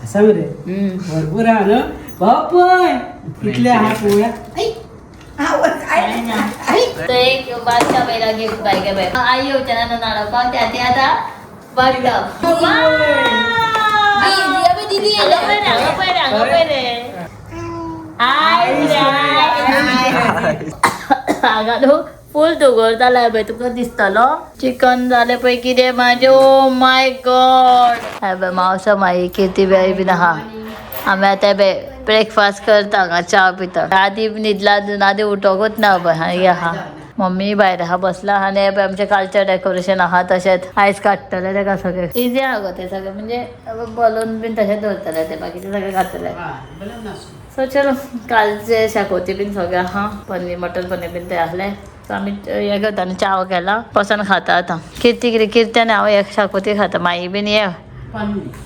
आसा मरे भरपूर आहा न्हू बापय कितले आहा पळोवया. तो एक बादशाह पहिला गिफ्ट बाय गे बाय I येवचे ना न्हाणोवपाक त्या ते आतां वाडटप. दिदी. हांगा पळय रे, हांगा पळय रे, हांगा पळय रे. I रे, I. हांगा न्हू फूल दोगोर जाला पळय तुका दिसतलो चिकन जालें पळय कितें म्हाजें. ओ my God. हे पळय मावसो माई किर्ती बाई बीन आहा. आमी आतां पळय ब्रेकफास्ट करता हांगा च्या पिता. आदी न्हिदला अजून आदी उठोकूच ना पळय. आनी आहा मम्मी भायर आहा बसला. आनी हे पळय आमचें कालचें डेकोरेशन आहा तशेंच आयज काडटले तेका सगळें. इजी आहा गो तें सगळें म्हणजे बलून बीन तशें दवरतले ते बाकीचे सगळें घातले. सो चलो कालचे शाकोती बीन सगळें आहा पनीर मटर पनीर बीन ते आहले. सो आमी हें करता आनी च्याव केला बसून खाता आतां. किर्ती कितें किर्ते आनी हांव एक शाकोती खाता माई बीन हे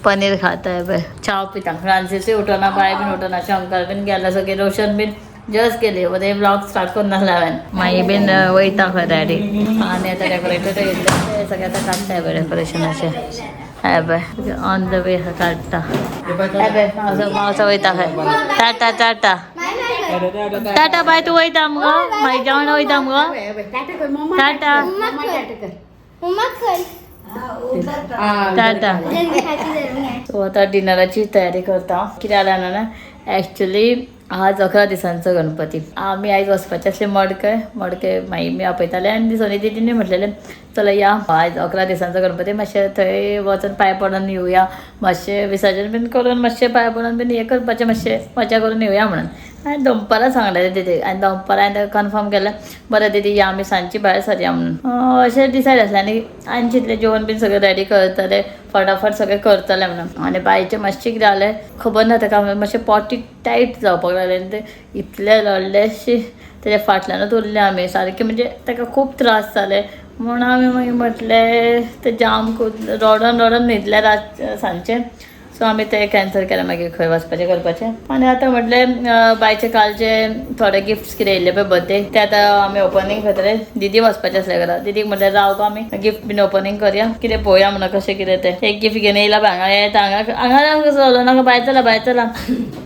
पनीर खाता है पळय. च्याव पिता. फ्रांसीसूय उठना बाय बीन उठना शंकर बीन गेला सगळें रोशन बीन जस्ट गेली ते ब्लॉग स्टार्ट करून नासले हांवें. माई बीन वयता खंय डॅडी. आनी आतां डेकोरेटर येयल्ले ते सगळें आतां काडटा पळय डेकोरेशनाचें. हे पळय ऑन the way काडटा. हे पळय मावसो मावसो वयता खंय. Tata Tata tata bye. तूं वयता मुगो माईच्या वांगडा वयता मुगो. टाटा टाटा. सो आतां डिनराची तयारी करता. कितें जालें जाणा एक्चुली आज 11 दिसांचो गणपती. आमी आयज वचपाचें आसलें मडकय. मडकय माई मी आपयताले आनी सोनी दिदीन म्हटलेलें चला या आयज 11 दिसांचो गणपती मातशें थंय वचून पांय पडून येवया मातशें विसर्जन बीन करून मातशें पांय पडून बीन हें करपाचें मातशें मजा करून येवया म्हणून. आनी दनपारां सांगलेलें दिदीक आनी दनपारां हांवें कन्फर्म केलें बरें दिदी या आमी सांजची भायर सरया म्हणून अशें डिसायड आसलें. आनी आनी चिंतलें जेवण बीन सगळें रेडी करतलें फटाफट सगळें करतलें म्हणून. आनी बायचें मातशें कितें जालें खबर ना ताका मातशें पोटी टायट जावपाक लागलें आनी तें इतलें रडलें तेज्या फाटल्यानूच उरलें आमी सारकें म्हणजे ताका खूब त्रास जाले म्हणून आमी मागीर म्हटलें तें जाम रडोन रडोन न्हिदलें रात सांजचें. सो आमी ते कॅन्सल केलें मागीर खंय वचपाचें करपाचें. आनी आतां म्हटलें बायचे कालचे थोडे गिफ्ट्स कितें येयल्ले पळय बर्थडे ते आतां आमी ओपनींग करतले. दिदी वचपाचें आसलें घरा. दिदीक म्हटलें राव गो आमी गिफ्ट बीन ओपनींग करया कितें पळोवया म्हणून कशें कितें तें. एक गिफ्ट घेवन येयला पळय हांगा येता हांगा हांगा चलो नाका भायर चला भायर चला.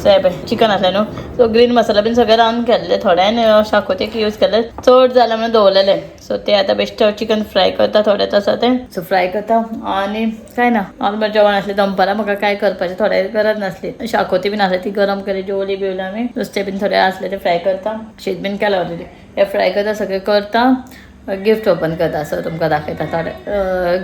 सो हें पळय चिकन आसलें न्हू सो ग्रीन मसाला बीन सगळें रावन केल्लें थोड्यान शाकोतीक यूज केल्लें चड जालें म्हणून दवरलेलें. सो ते आतां बेश्टे चिकन फ्राय करता थोडें तसो तें. सो फ्राय करता आनी कांय ना नॉर्मल जेवण आसलें. दनपारां म्हाका काय करपाचें थोडें गरज नासली. शाकोती बीन आसली ती गरम केली जेवली बिवली आमी. नुस्तें बीन थोडें आसलें तें फ्राय करता. शीत बीन केलां ऑलरेडी हें फ्राय करता सगळें करता गिफ्ट ओपन करता. सो तुमकां दाखयता थोडे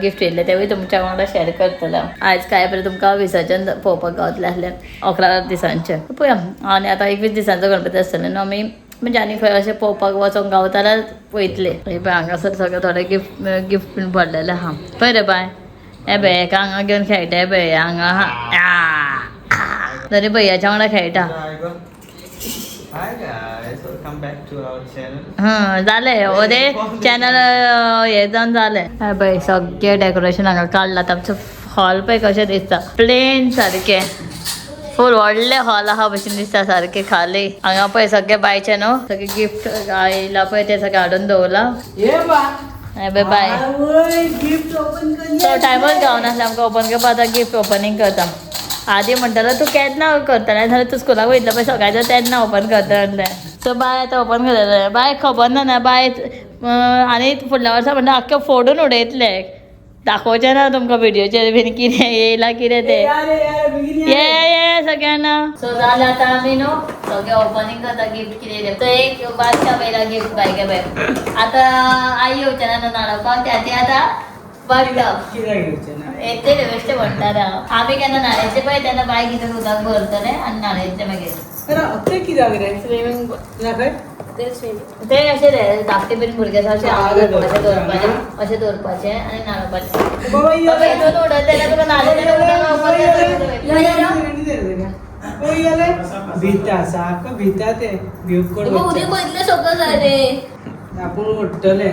गिफ्ट येयल्ले तेवूय तुमच्या वांगडा शेअर करतले हांव. आयज काय पळय तुमकां विसर्जन पळोवपाक गावतलें आसलें 11 दिसांचें पळया. आनी आतां 21 दिसांचो गणपती आसतले न्हू आमी म्हणजे आनी खंय अशें पळोवपाक वचोंक गावता जाल्यार वयतले. हे पळय हांगासर सगळें थोडे गिफ्ट गिफ्ट बीन भरलेलें आहा पळय रे बाय. हे पळय हेका हांगा घेवन खेळटा. हे पळय हांगा आहा तरी भैयाच्या वांगडा खेळटा. Hi guys, welcome back to our channel. हां जालें हो ते चॅनल हे जावन जालें. हे पळय सगळें डेकोरेशन हांगा काडलां. आमचो हॉल पळय कशें दिसता प्लेन सारकें फूल व्हडलें हॉल आहा भशेन दिसता सारकें खाली. हांगा पळय सगळें बायचें न्हू सगळें गिफ्ट आयला पळय तें सगळें हाडून दवरलां. हे पळय बाय गिफ्ट ओपन कर. तो टायमच गावनासलें आमकां ओपन करपाक. आतां गिफ्ट ओपनींग करता. आदी म्हणटालो तूं केन्ना करतलें जाल्यार तूं स्कुलाक वयतलो पळय सकाळचें तेन्ना ओपन करतलें म्हणलें. सो बाय आतां ओपन करतलें. बाय खबर ना ना बाय आनी फुडल्या वर्सा म्हणटा आख्खें फोडून उडयतलें दाखोवचें ना तुमकां व्हिडियोचेर बीन कितें येयलां कितें तें. ये ये सगळ्यांना. सो जालें आतां आमी न्हू सगळें ओपनींग करता गिफ्ट कितें येयलें. तो एक बादशाह पयला गिफ्ट बाय गे बाय. आतां आई येवचें ना न्हाणोवपाक त्या ती आतां वाडटप येतले रे बेश्टें म्हणटा रे हांव. आमी केन्ना न्हाणयतले पळय तेन्ना बाय कितें उदक भरतले आनी न्हाणयतले मागीर. कित्याक रे स्विमींग दाखय. ते अशें रे धाकटे बीन भुरगे आसा अशें अशें दवरपाचें अशें दवरपाचें आनी न्हाणोवपाचें. बाबा हितून उडयतले जाल्यार तुका न्हाणयतले उदक ओपन भिता सारको भिता ते भिवकोड उदक सोपं जालें. आपूण उडटले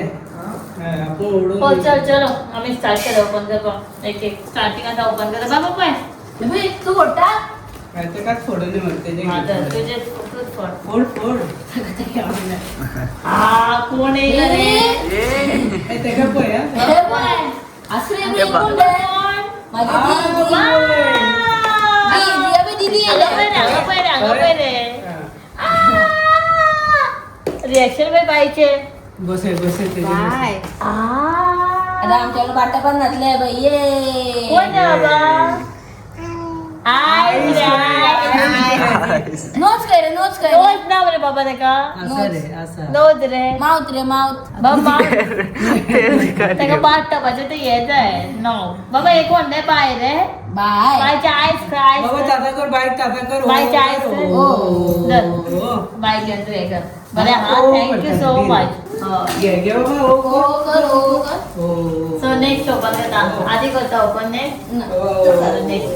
आपूण उडून. हो चल चलो आमी स्टार्ट केलं ओपन करपाक. एक एक स्टार्टिंग आतां ओपन करता. बाबा पळय तूं फोडटा तेकाच फोडून हा तर तुजें तूच फोड. फोड फोड. हा कोण येयला रे? तेका पळय. हे पळय आसरे कोण रे? मागीर दी दी हांगा पळय रे, हांगा पळय रे, हांगा पळय रे. रिएक्शन पळय बायचे. बसे बसे तेजे बसे. बाय. आता आमच्याकडे बाटा पण घातलंय बाई ये. कोण रे बाबा? आयस रे, आयस. नोच काय रे, नोच काय रे. नोज ना रे बाबा तेका. असा रे असा. नोज रे माउथ रे माउथ. बाबा तेका बाथ टबाचें ते हे जाय नो बाबा. हे कोण रे? बाय रे. बाय. बायचे आयस खंय? आयस बाबा खंय? ताता कर, बाईक ताता कर. बायचे आयस खंय? हो. धर. हो. बाय घेवन तूं हें कर. बरें हा, हो, thank you so much. घे घे बाबा, हो ओ कर, ओ कर. हो. सो नेक्स्ट ओपन करता. आधी करता ओपन नेक्स्ट. हो. नेक्स्ट.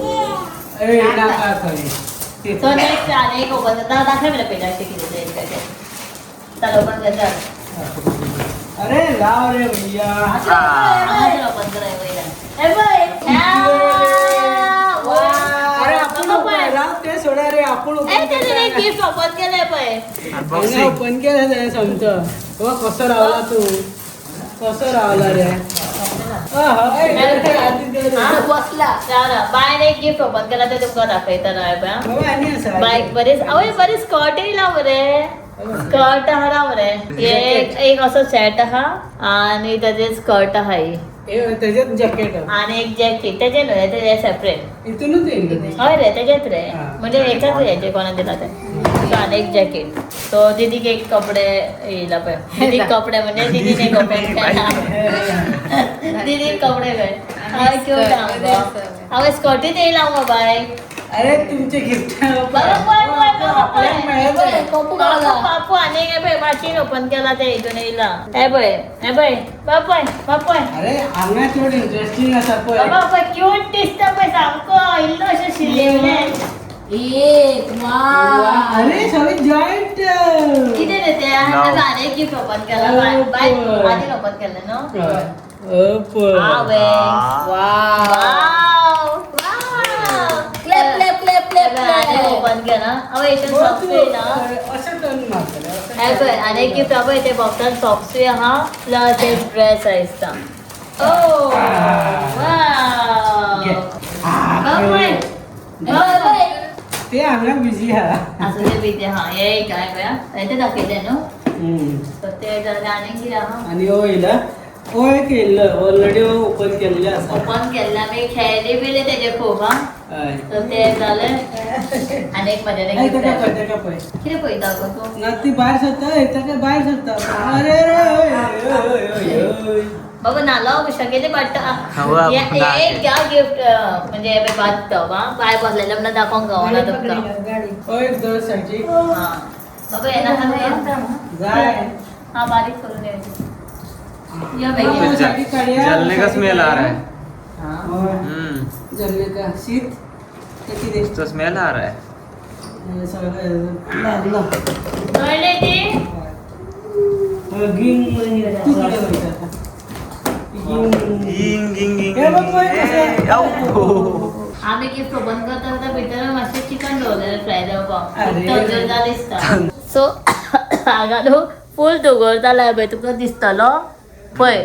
ए नाका खरी. सो नेक्स्ट आनी एक ओपन करता. दाखय मरे पयलीं अशें कितें तें तें. चल ओपन कर चल. अरे लाव रे भैया. हांगासर ओपन कर वयल्यान. हे पळय. अरे आपण open राव ते सोडा रे, आपण ए तेणे एक गिफ्ट ओपन केलें पळय. अनबॉक्सिंग. ओपन केलं जाय समतो. बाबा कसो रावला तू, कसो रावला रे? आहा, ए, ए, आधी दे रे. हा? बसला. राव राव, बायन एक गिफ्ट ओपन केला ते तुमकां दाखयता हांव पळय. बाबा आनी आसा. बायक बरेच आवय बरें स्कर्ट येयला मरे. स्कर्ट आहा राव मरे. हे एक एक असो सेट आहा आनी ताजेर स्कर्ट आहा ही. ए, तेजेच जॅकेट आहा. आनी एक जॅकेट तेजें न्हय, तेजें सेपरेट. इतूनच येयल्लें तें. हय रे, तेजेंच रे. हा. म्हणजे एकाच हेजे कोणा दिला ते. सो आनी एक जॅकेट. सो दिदीक एक कपडे येयला पळय. दिदीक कपडे म्हणजे दिदीन एक ओपन केला. दिदीक कपडे पळय. हय क्यूट आहा मुगो. हांवें स्कर्टीत येयला मुगो बाय. अरे तुमचे गिफ्ट बरं पळय पळय पळय. आपल्याक मेळ्ळें. कोपू बापू गावला. बापू आनी हे पळय माचयेर ओपन केला ते हितून येयला. हे पळय, हे पळय बापय बापय. अरे हांगा चड इंटरेस्टिंग आसा पळय. बाबा पळय क्यूट दिसता पळय सामको. इल्लो अशें शिल्लें. एक वा, वा. अरे सगळे जॉईंट. कितें रे तें? नाव. आनी एक गिफ्ट ओपन केला बाय. बाय आनी ओपन केलें न्हू. आवय. वा. Wow wow. Clap clap clap clap आनी क्लॅप. ओपन केला. आवय हेतून सॉक्सूय ना. अशें टर्न मारतले अशें. हे पळय आनी एक गिफ्ट. आवय ते बॉक्सान सॉक्सूय आहा प्लस एक ड्रेस दिसता. ओ वाव. घे. बापय बापय. ते हांगा बिजी आहा. आसूं ते बी ते हा हे एक हाय पळय हें तें दाखयलें न्हू. हम्म. सो ते जालें. आनी कितें आहा? आनी हो येयला, हो एक येयल्लो ऑलरेडी ओपन केल्ले आसा. ओपन केल्लें आमी, खेळ्ळी बिली तेजे खूब हा. हय. सो ते जालें. आनी एक म्हजें ए, गिफ्ट. तेका पळय, तेका पळय. कितें पळयता गो तूं? ना ती भायर सरता, ए, तेका भायर सरता. अरे रे, ओय, ओय, ओय, ओय. बाबा नालो शकेले वाटता. हवा, हे एक घ्या गिफ्ट म्हणजे हे बात हा बाय बसलेले म्हणून दाखोवंक गावना तुमकां. हो एक दर सायडीक. हा बाबा येना तुका? जाय. हा बारीक करून यो बेगीन. सायडीक काडया. जलने का स्मेल आ रहा है. हा. हय. हम्म. जलने का शीत ते कितें? तो स्मेल आ रहा है. हे सगळें ना ना. कळ्ळें ती? गिंग तू कितें वयता आतां? गिंग. गिंग गिंग गिंग. हे बघ पळय कसं. ए, आऊ. आमी गिफ्ट ओपन करता करता भितर मातशें चिकन दवरलेलें फ्राय जावपाक. अरे. तंदूर दिसता. सो हांगा न्हू फूल दोगोर जाला पळय, तुमकां दिसतलो पळय.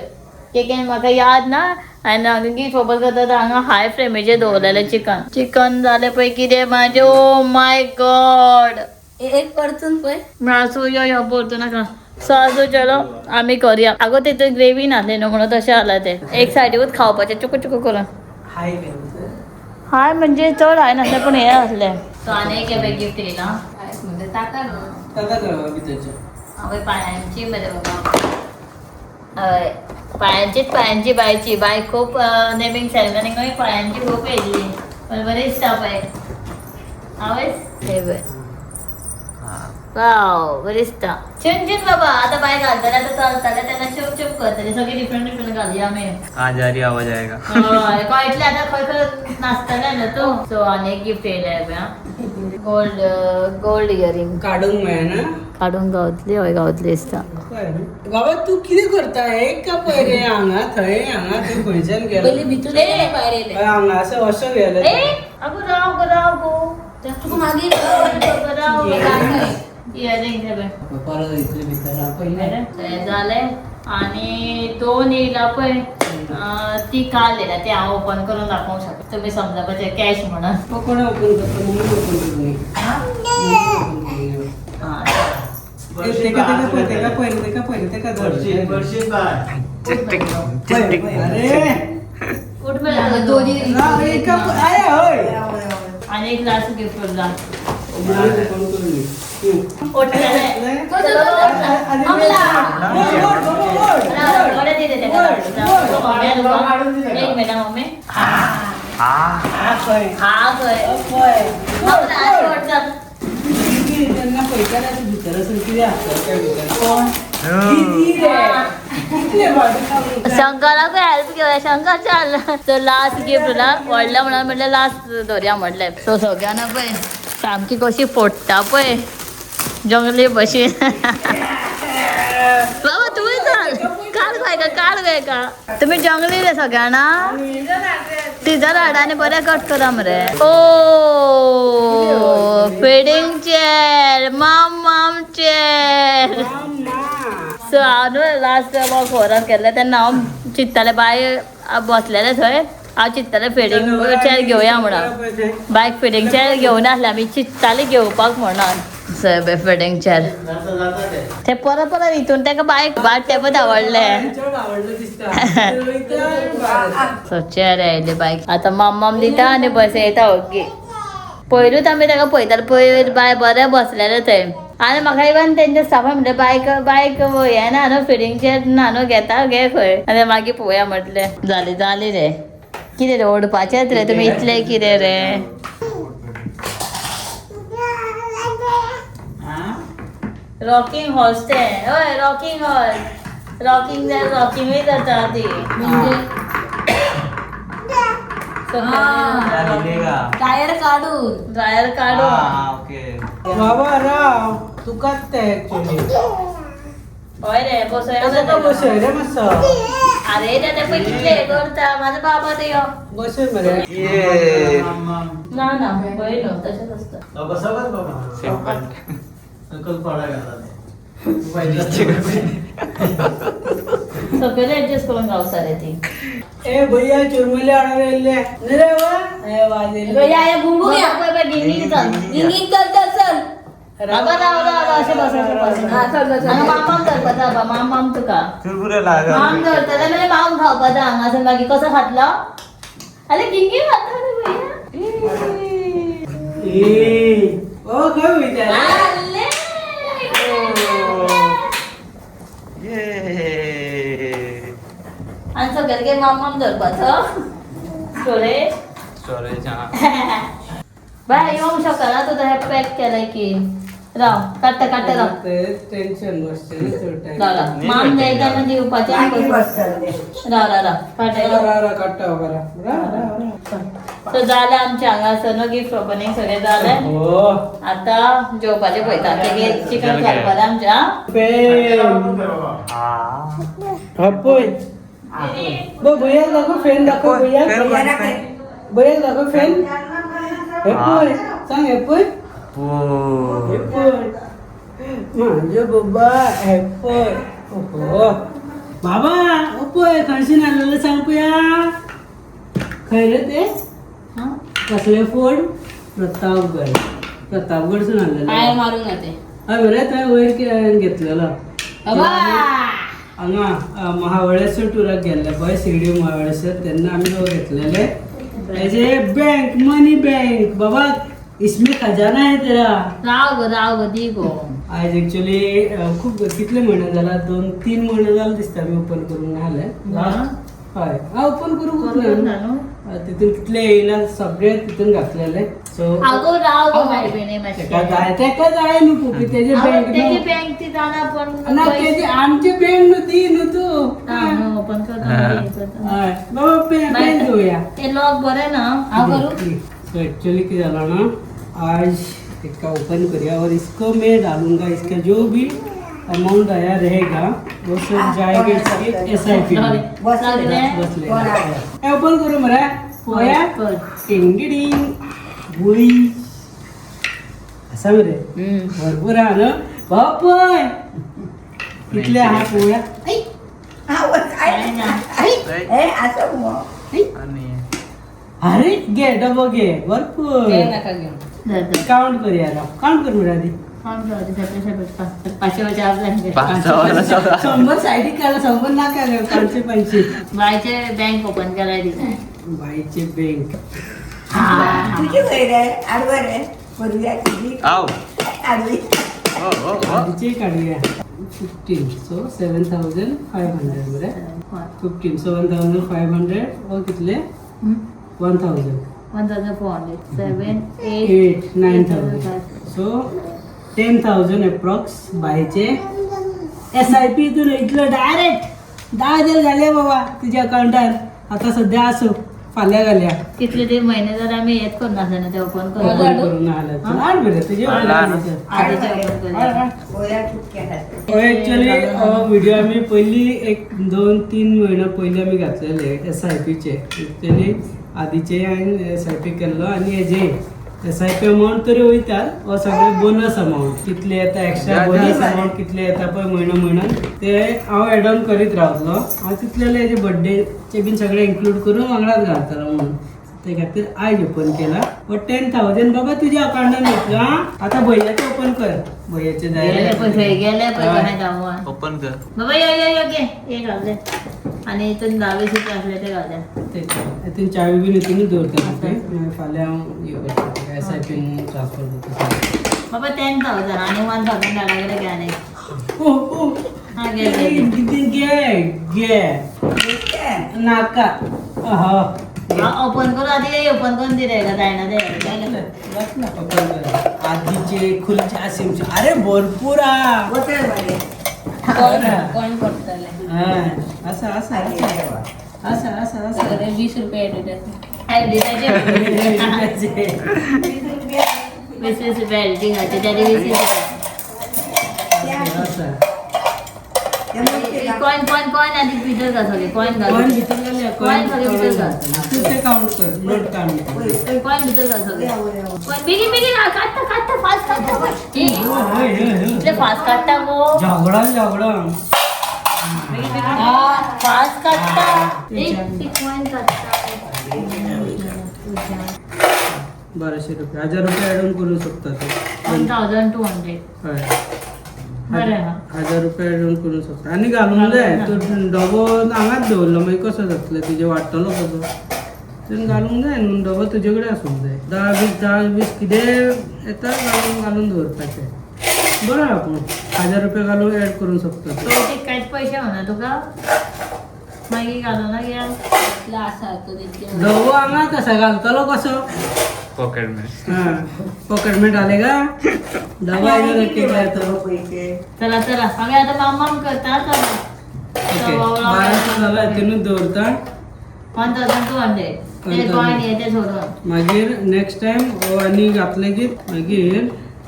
केकेन म्हाका याद ना. आनी हांगा गिफ्ट ओपन करता तो हांगा हाय फ्लेमीचेर दवरलेलें चिकन. चिकन जालें पळय कितें म्हाजें. ओ my God. एक परतून पळय. आसूं यो यो परतू नाका. सो आसूं चलो आमी करुया. आगो तितून ग्रेवी नासली न्हू म्हणून तशें जालां तें. एक सायडीकूच खावपाचें चुकू चुकू करून. हाय केलं. हाय म्हणजे चड हाय नासलें पूण हें आसलें. सो आनी एक हें गिफ्ट येयलां. म्हणजे ताका न्हू. ताका कर भितरचें. आवय पायांची मरे बाबा. हय पायांचीच, पायांची बायची बाय खूप नेमिंग सेरेमनीकूय पायांची खूप येयल्ली. पण बरें दिसता पळय. आवय हे पळय. वाव बरें दिसता. छून छून बाबा आतां बाय घालतले, आतां चलतले तेन्ना चुप चुप करतले. सगळी डिफरंट डिफरंट घालया आमी. आज आ रही आवाज आएगा. हय कळटलें आतां खंय खंय नाचतलें न्हू तूं. सो आनी एक गिफ्ट येयलें पळय, गोल्ड गोल्ड इयरिंग. काडूंक मेळना? काडूंक गावतली? हय गावतली दिसता. पळय बाबा तूं कितें करता? एक का पळय रे, हांगा थंय हांगा थंय खंयच्यान गेलो? पयलीं भितून येयलें भायर येयलें. हय, हांगा असो असो गेलो. ए अगो राव गो, राव गो. तुका मागीर अगो, राव गो. इयरिंग ते पळय. परत इतले भितर हा पयलें. ते जालें. आणि दोन येयला पळय ती काल येयला ती हांव ओपन करून दाखोवंक शकता तुमी समजपाचें कॅश म्हणून. तो कोणा ओपन करता? मम्मी ओपन करून. हां. तेका तेका पळय, तेका पळय, तेका पळय, तेका धर. पळय, पळय. अरे उठ मेळ्ळा. दोन्ही. ना, एका अरे हय. आनी एक लास्ट गिफ्ट उरला. मम्मी ओपन करून घे. ओटलें. ओढ, ओढ, ओढ, ओढ. थोडे दिले तेका. एक मिनिट मम्मी. हा. हा, पळय. हा खंय. पळय. लास्ट ओटला. दीदी, त्यांना पळयतना तूं भितर आसून कितें आसता त्या भितर? कोण? दीदी रे. कितले फावटी सांगू? शंकराकूय हेल्प घेवया. शंकर चाल. तर लास्ट गिफ्ट उरला व्हडल्या म्हणून म्हटलें लास्ट धरया म्हटलें. सो सगळ्यांना पळय सामकी कशी फोडटा पळय जंगली भशेन. बाबा तुमी चाल, काड खंय का, काड खंय का. तुमी जंगली रे सगळ्यांना. तिजा हाड आनी बरें कट करा मरे. ओ फिडींग चेर, माम माम चेर. सो हांव न्हू लास्ट फोनार केल्लें तेन्ना हांव चिंत्तालें बाय बसलेलें थंय. हांव चिंत्तालें फिडींग चेर घेवया म्हणून. बायक फिडींग चेर घेवना आसलें आमी, चिंत्तालें घेवपाक म्हणून. सो फिडींग चेर ते परत परत हितून ताका बायक बाट तेपत आवडलें. चड आवडलं दिसता. वयता. सो चेर आयले बायक. आतां माम दिता आनी बसयता ओगी. पयरूच आमी ताका पळयताले, पयर बाय बरें बसलेलें थंय. आनी म्हाका इवन तेंच्या स्टाफान म्हणलें बायक बायक हें ना न्हू फिडींग चेर ना न्हू घेता घे खंय. आनी मागीर पळोवया म्हटलें. जालें जालें रे. कितें रे ओडपाचेंच रे तुमी इतलें कितें रे. रॉकिंग हॉर्स तें. हय रॉकिंग हॉर्स. रॉकिंग जाल्यार रॉकिंगूय जाता ती. म्हणजे टायर काढून. ड्रायर काडून. ओके. बाबा राव, तुकाच ते ऍक्च्युली. हय रे बसोया. ताका बसय रे मातसो. अरे ते पळय कितले हे करता म्हाजो बाबा ते यो. बसय मरे. ये. ना ना पळय न्हू तशेंच आसता. सिंपल. सकयल एडजस्ट करून गावता रे ती. ए भैया, चुरमुले ऑर्डर येयल्ले न्ही रे वा. ए वाजयल्ले. या या गुंगू या. पळय पळय गिंगी चल. गिंगी चल चल चल. बाबा राव राव राव, अशें बस अशें बस. हा चल चल हांगा चल. मामाक धरपाचो बाबा, माम तुका. चुरमुरे लागल. माम धरतले मागीर माम खावपाचो हांगासर. मागीर कसो खातलो? अरे गिंगी खाता रे भैया. ए बाबा खंय वयता रे? आले. ये. आनी सगळे गे मामाक धरपाचो स्टोरेज. स्टोरेज हा. बाय येवंक शकना तूं तशें पॅक केलें की. राव काडटा काडटा राव. तेच टेन्शन बसचें न्ही चड टायम. राव राव माम जाय तेन्ना दिवपाचें. राव राव राव काडटा. राव राव राव, काडटा बाबा, राव राव राव राव. सो जालें आमचें हांगासर न्हू गिफ्ट ओपनींग सगळें जालें. हो. आतां जेवपाचें पळयता. तेगे चिकन घालपाचें आमचें. आं फॅन. हा. हा पळय बघ, भैया दाखव फॅन दाखव भैया. भैया दाखव फॅन. हे पळय, सांग हे पळय. हे पळय माझे बाबा, हे पळय. ओहो बाबा, ओ पळय खंयसून आलेलं सांग पळया. खंय रे ते? हां? कसले फोड? प्रतापगड. प्रतापगडसून टायर आलेलो. मारून जाते. हय मरे, थंय वयर घेतलेलो. बाबा. हांगा महाबळेश्वर टुराक गेल्ले पळय, शिर्डी महाबळेश्वर, तेन्ना आमी तो घेतलेले. हेजे बँक, मनी बँक बाबा, इसमें खजाना है तेरा. राव गो राव गो दी गो. आयज एक्चुअली खूब कितले म्हयने जाला, 2-3 म्हयने जाले दिसता आमी ओपन करूंक नासले लास्ट. हय, हांव ओपन करूंकूच करूंक ना. ना न्हू? तितून कितले येयला सगळे तितून घातलेले. सो आगो राव गो माय बेने तेका मातशें. जाय, तेका जाय न्हू पुपी तेजे बँक. तेजी बँक ती जाणा पण ना, तेजी आमची बँक न्हू ती न्हू तूं. हा ओपन करता मागीर हे करता. हय बाबा, पेन घेवया. ते लॉक बरें ना. हांव करू. सो एक्चुअली क्या झाला ना, आज इसका ओपन करिए और इसको मैं डालूंगा. इसका जो भी अमाउंट आया रहेगा वो सब जाएगा इसके SIP में. लागलें? बसले ओपन करू मरे पोया. टिंगिडिंग बुई असा मरे. भरपूर हा ना बापय, कितले आहा पोया. हे असं मग. आणि अरे घे डबो घे भरपूर. ते नका घेऊन. काउंट करूया, काउंट कर मिळाली. पाचशे पाचशे. 100 सायडी काढा, 100 नाका, 500 500. बायचे बँक ओपन करायला. बाईचे बँक. तुझी वैर आहे, आडवर आहे, करूया तुझी. आव. आडवी. हो हो हो. आधीचे काढूया. 15, सो 7500 बरे. 15, सो 1500 व कितले? 1000. 1400, 7, 8. 8, 9000, सो 10,000 अप्रॉक्स. बायचे SIP इथून इथलं डायरेक्ट 10,000 झाले बाबा तुझ्या अकाउंटार. आता सध्या असो, फाल्यां घालया. कितले ते महिने जर आम्ही येत करून आसले ते ओपन करून. ओपन करून आलं, हाड बरे तुझे. आधीचे ओपन करूया. गोळ्या ठुक्या. ॲक्च्युली व्हिडिओ आम्ही पहिली एक 2-3 म्हयनो पयलीं आमी घातलेले SIPचे. ॲक्च्युली आधीचे हांवें SIP केल्लो आनी हेजे SIP amount तरी वयता हो सगळे बोनस अमावंट कितले येता, एक्स्ट्रा बोनस अमावंट कितले येता पळय म्हयनो म्हयन्यान, ते हांव एड ऑन करीत रावतलो. हांव तितलेले हेजे बड्डेचे बीन सगळे इन्क्लूड करून वांगडाच घालतलो म्हणून ते खातीर आयज ओपन केला. बट 10,000 बाबा तुज्या अकाउंटान येतलो. आं, आतां भैयाचें ओपन कर, भैयाचें गेले पळय जाय. गेले पळय कशें धांवन. ओपन कर. बाबा यो यो यो, घे हे घालले आनी हितून 10-20 रुपया असले ते घालले. तेतून चावी बीन हितूनच दवरता ते, मागीर फाल्यां हांव यो करता, SIPन ट्रान्सफर करता. बाबा 10,000 आनी 1,000 डाला कडेन घे आनी. ओ ओ. हा घे घे घे. किती घे घे नाका हा. ओपन करून आधी ओपन करून दिले का जायना ते. ओपन कर आधीचे खुलच्या सिमचे. अरे भरपूर आ. कोण पडतले? हा, असं असं असं असं असं. 20 रुपये एडिटर. 20-20 रुपया एडिटिंगाचे, त्याचे 20 रुपया. असं. कॉइन कॉइन कॉइन आधी भितर घाल सगळे कॉइन घाल. कॉइन भितर घालया. कॉइन सगळे भितर घाल. तू ते काउंट कर, नोट काउंट कर. कॉइन भितर घाल सगळे कॉइन. बेगीन बेगीन घाल. काडटा काडटा, फास्ट काडटा. होय, होय, होय. इतले फास्ट काडटा गो. झगडा झगडा. फास्ट काडटा, एक कॉइन काडटा. 1200 रुपये, 1000 रुपये ॲड ऑन करू शकता तू. 1200. हय. बरें आहा. 1000 रुपये ॲड ऑन करू शकता आनी घालूंक जाय. तूं डबो हांगाच दवरलो मागीर कसो जातलें तुजें, वाडटलो कसो? तुवें घालूंक जाय न्हू, डबो तुजे कडेन आसूंक जाय. 10 20 10 20 कितें येता घालून घालून दवरपाचें. बरें आहा, पूण 1000 रुपये घालून ॲड करूंक शकता तूं. चवथीक कांयच पयशे म्हणा तुका मागीर घालूना घ्या. आसा तू तितके. डबो हांगाच आसा, घालतलो कसो? पॉकेट में. हां, पॉकेट में डालेगा डबा इधर रख के तो. चला चला, आमी आतां मामाम करता, चला. ओके, 1200 जाला, हितूनच दवरता. 1200 ते कॉइन हे ते सोडून. मागीर नेक्स्ट टायम आनी घातले की मागीर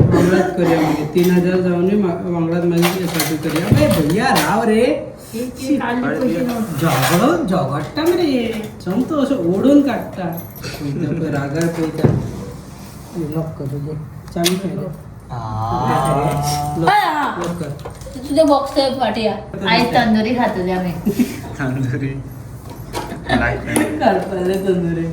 वांगडाच करया. मागीर 3000 जावन वांगडाच मागीर SIP करया. बे भैया राव रे. काडले पयशे नव्हते. झगडो झगडटा मरे, सोमतो असो ओडून काडटा. पळयता पळय, रागार पळयता. लॉक कर तुजें चावी खंय रे? लॉक लॉक कर. तुझे बॉक्स फाटी या. आयज तंदुरी खातली आमी. तंदुरी लागते. काडपाले तंदुरी.